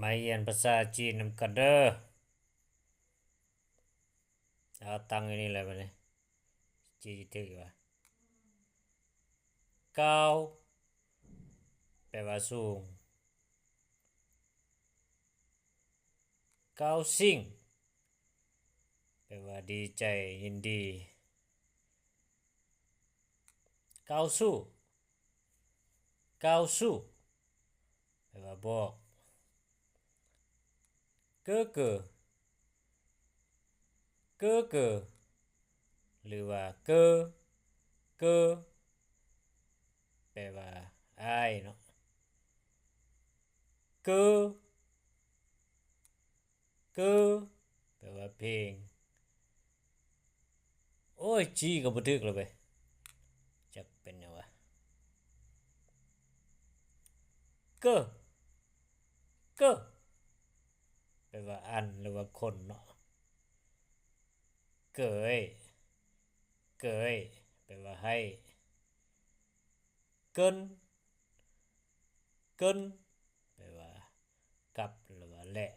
ມາຮຽນພາສາຈີນນຳກັນເດີ. ເອົາຕັ້ງຢູ່ນີ້ແຫຼະບັດນີ້ ຈີນຖືກຢູ່ຫວາ? 高 ແປວ່າສູງ. 高兴 ແປວ່າດີໃຈ ຍິນດີ. 告诉 告诉 ແປວ່າບອກ. 哥哥 哥哥 ຫຼືວ່າເກີ ເກີ ແປວ່າອ້າຍເນາະ. ເກີ ເກີ ແປວ່າເພງ. ໂອ້ຍ ຈີກໍບໍ່ຖືກແລ້ວເວີຍ ຈັກເປັນຫຍັງວະ. ເກີ ເກີ ແປວ່າອັນ ຫຼືວ່າຄົນເນາະ. ເກີຍ ເກີຍ ແປວ່າໃຫ້. ເກີນ ເກີນ ແປວ່າກັບ ຫຼືວ່າແລະ.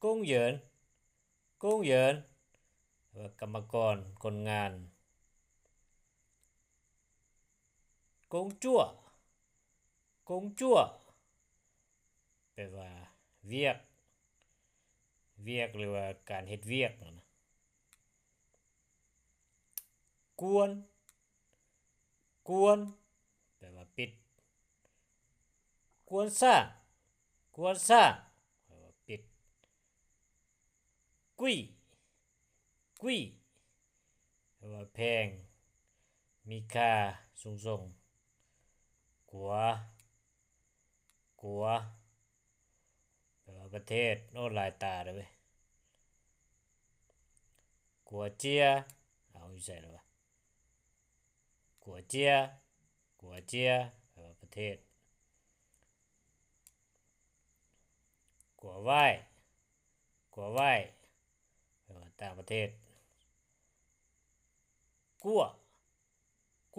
工人 工人 ແປວ່າກຳມະກອນ ຄົນງານ. 工作 工作 ແປວ່າວຽກ ວຽກ ຫຼືວ່າການເຮັດວຽກນະ. 关 关 ແປວ່າປິດ. 关上 关上 ແປວ່າປິດ. 贵 贵 ແປວ່າແພງ ມີຄ່າສູງສົ່ງ. 国 国 ແປວ່າປະເທດ. ໂອ້ ຫຼາຍຕາເດີເວີຍ. 国家 ເອົາ ຢູ່ໃສແລ້ວວະ? 国家 国家 ແປວ່າປະເທດ. 国外 国外 ແປວ່າຕ່າງປະເທດ. 过 过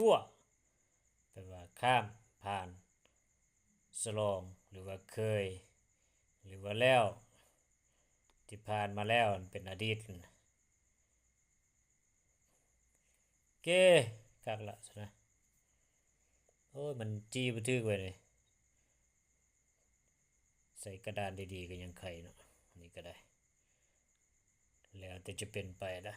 ແປວ່າຂ້າມ ຜ່ານ ສະຫຼອງ ຫຼືວ່າເຄີຍ ຫຼືວ່າແລ້ວ ທີ່ຜ່ານມາແລ້ວ ເປັນອະດີດ. ເກ ຄັກລະຊັ້ນນະ. ໂອ້ຍ ມັນຈີບໍ່ຖືກເວີຍນີ້. ໃສ່ກະດານດີໆ ກໍຍັງໄຄເນາະ ອັນນີ້ກໍໄດ້ ແລ້ວແຕ່ຈະເປັນໄປລະ.